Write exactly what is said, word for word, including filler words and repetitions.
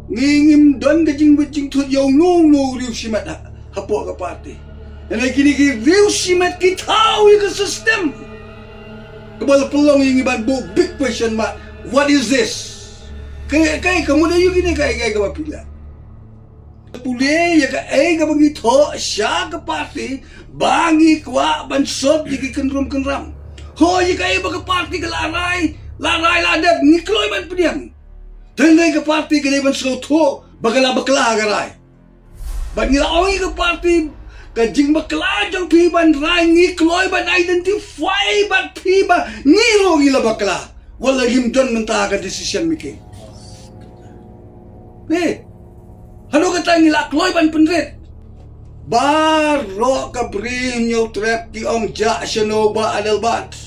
Ngi ngim don ka jingwit jingthut ïa uno uno u riew shimet ha, hapoh ka party. Hynrei kine ki riew shimet ki thaw ïa ka system. Kaba la pynlong ïa ngi ban buh big question mark. What is this? Kaei, kaei, ka mut aïu kine, kaei, kaei kaba phi leh? Pule ïa kaei kaba ngi thoh sha ka party ba ngi kwah ban sot ïa ki kynrum kynram. Hooid, ïa kaei ba ka party ka la rai, la rai la dep, ngi kloi ban pdiang. Tang ïa ka party ka dei ban sngewthuh ba ka la bakla ka rai. Bad ngi la ong ïa ka party, ka jingbakla jong phi ban rai ngi kloi ban identify bad phi ba ngi ruh ngi la bakla. Wat la ngim don mynta ka decision making. Ni, haduh katta ngi la kloi ban pynrit. Baroh ka Bri Hynñiewtrep ki ong jah shano Bah Adelbert.